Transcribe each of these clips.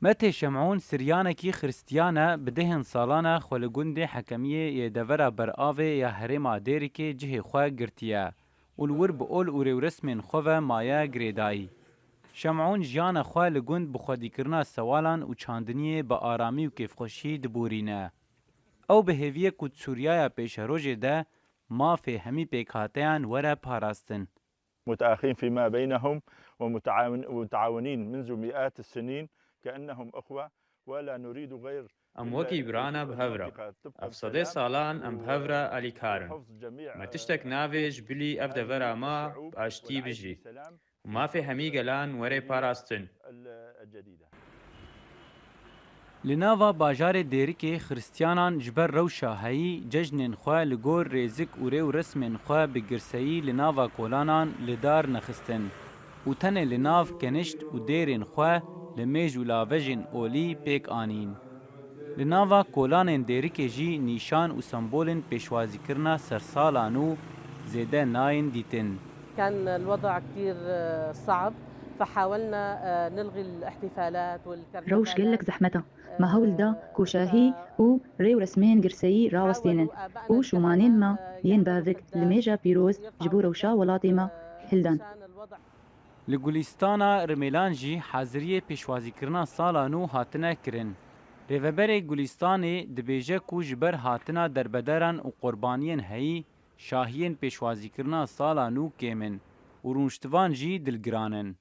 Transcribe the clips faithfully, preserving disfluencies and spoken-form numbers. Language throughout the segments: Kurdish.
Metê Şemûn Siryanekî Xiristiyan e, bi dehên salan e xwe li gundê Hekemiyê yê devera Beravê ya herêma Dêrikê cihê xwe girtiye û li wir bi ol û rêwresmên xwe ve maye girêdayî. Şemûn jiyana xwe li gund bi xwedîkirina sewalan û çandiniyê bi aramî û kêfxweşî diborîne. Ew bi hêviyê ku di Sûriyaya pêşerojê de mafê hemî pêkhateyan were parastin. متآخين فيما بينهم ومتعاون-، ومتعاونين منذ مئات السنين كأنهم أخوة ولا نريد غير Em wekî birana bi hev re. Ev sedê salan em bi hev re alîkar in. Me tiştek navê ji bilî ev devera me bi aştî bijî û mafê hemî gelan were parastin. Li nava bajarê Dêrikê Xiristiyanan ji ber rewşa heyî cejnên xwe li gor rêzik û rêwresmên xwe bi girseyî li nava kolanan li dar nexistin û tenê li nav kenişt û dêrên xwe li mêj û lavejên olî pêk anîn. Li nava kolanên Dêrikê jî nîşan û sembolên pêşwazîkirina sersalan û zêde nayên dîtin. كان الوضع كتير صعب فحاولنا نلغي الاحتفالات والكرنفالات. Rewş gelek zehmet e. Me hewl da ku şahî û rêwresmên girseyî rawestênin û şûmanên me yên bavik li mêja pîroz ji bo rewşa welatê me hildan. Li Gulîstana Rimêlan jî haziriyê pêşwazîkirina sala nû hatine kirin. Rêveberê Gulîstanê dibêje ku ji ber hatina derbederan û qurbaniyên heyî şahiyên pêşwazîkirina sala nû kêm in û rûniştivan jî dilgiran in.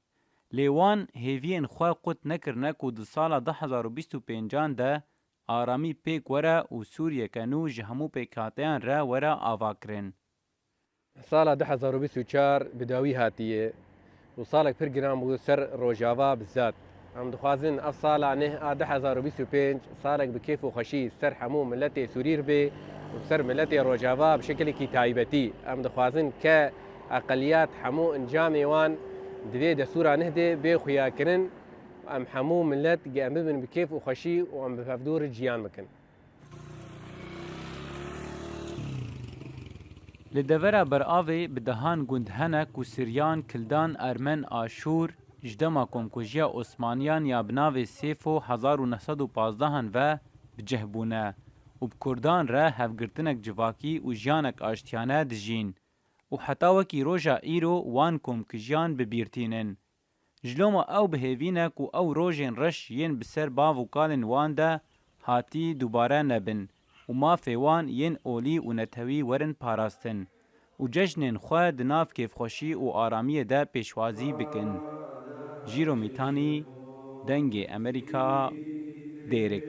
Lê wan hêviyên xwe qut nekirine ku di sala du hezar û bîst û pêncan de aramî pêk were û Sûriyeke nû ji hemû pêkhateyan re were avakirin. Sala du hezar û bîst û çar bi dawî hatiye û salek pir giran bû ser Rojava bi zat. Em dixwazin ev sala neh a du hezar û bîst û pênc salek bi kêf û xweşî ser hemû miletê Sûrî re bê û ser miletê Rojava bi şekilekî taybetî. Em dixwazin ke eqeliyat hemû encamê wan di vê destûra neh de bê xuyakirin. Em hemû milet em bibin bi kêf û xweşî û em bi hevdû re jiyan bikin. Li devera Beravê bi dehan gund hene ku Siryan, Kildan, Ermen, Aşûr ji dema komkujiya Osmaniyan ya bi navê Sêfo hezar û neh sed û pazdehan ve bi cih bûne û bi Kurdan re hevgirtinek civakî û jiyanek aştiyane dijîn û heta wekî roja îro wan komkijiyan bi bîr tînin. Ji loma ew bi hêvî ne ku ew rojên reş yên bi ser bav û kalên wan de hatî dubare nebin û mafê wan yên olî û netewî werin parastin û cejnên xwe di nav kêfxweşî û aramiyê de pêşwazî bikin. Jîro Mîtanî, Dengê Amerîka, Dêrik.